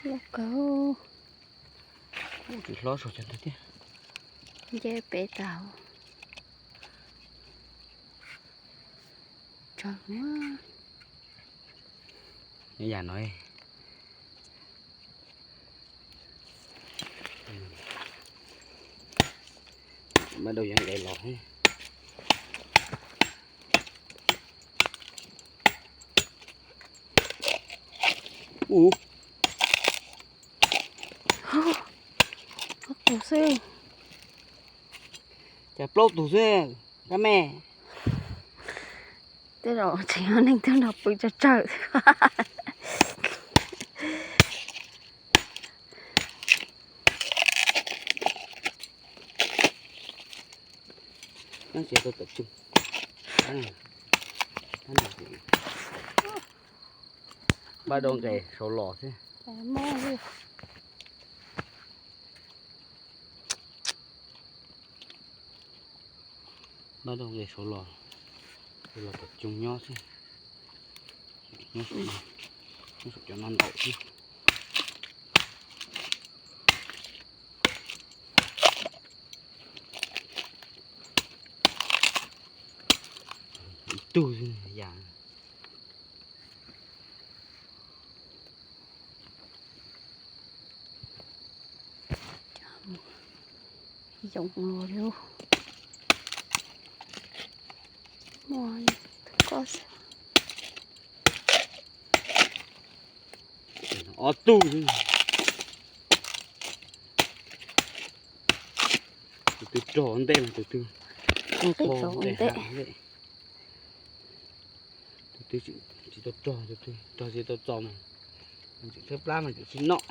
Loj kawg. Ub, tsis hlob saum cov ntawd thiab. Nce pem tau. Tsawg na. Yam no. Npaj dau yog nqes los. Ub, ob tug xwb. Cas plaub tug xwb, kab me. Tej zaum tseem yog neeg twg nrog pw tsawg tsawg. Npaj dau nqes saud los xwb. Npaj dau nqes saud los, los tom cooj nyob xwb. Nyob saum, nyob saum cov no ntaus xwb. Ib tug xwb yam. Yoov los li muaj koj xwb. Ob tug. Tus twg rog ntej mas tus twg, tus twg tsis tau rog, tus twg rog tsis tau txo mas tseem tshaib plab mas tseem tsis noj.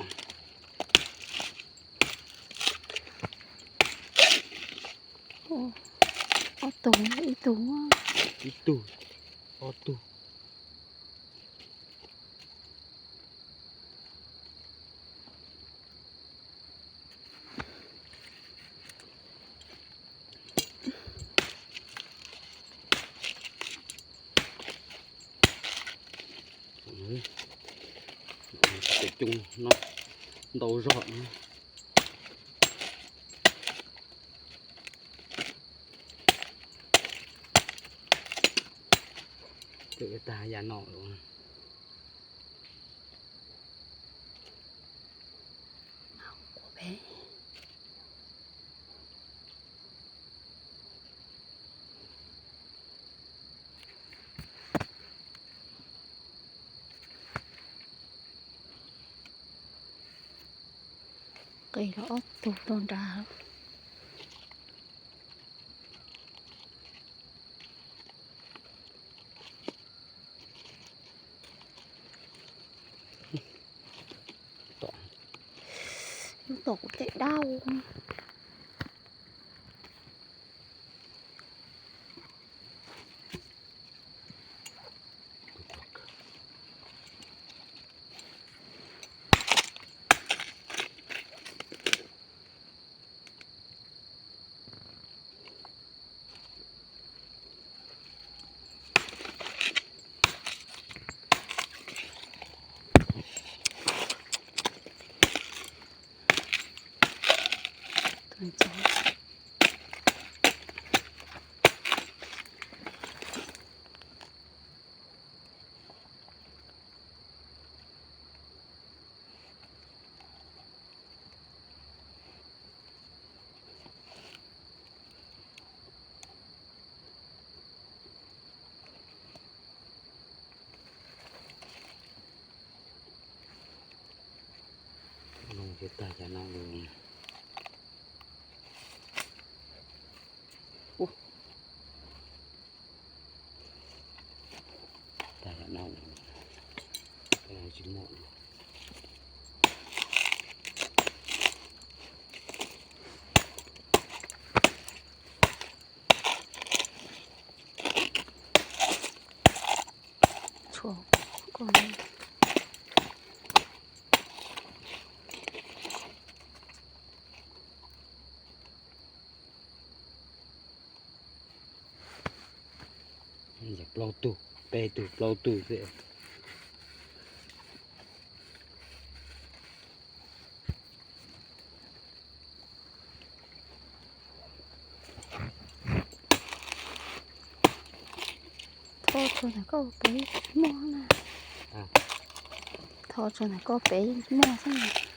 Ob tug, ib tug, ib tug, ob tug. Cov cooj no ntau zog no. Twb tag yam no lawm. Qis los ob tug rau nrad. Tom kuv tej dab. Noj tag cov no. Tag cov no tsis muaj. Tshuav koj. Plaub tug, peb tug, plaub tug xwb. Txog ntawm koj pem muaj na. Thov txog ntawm koj pem muaj xwb.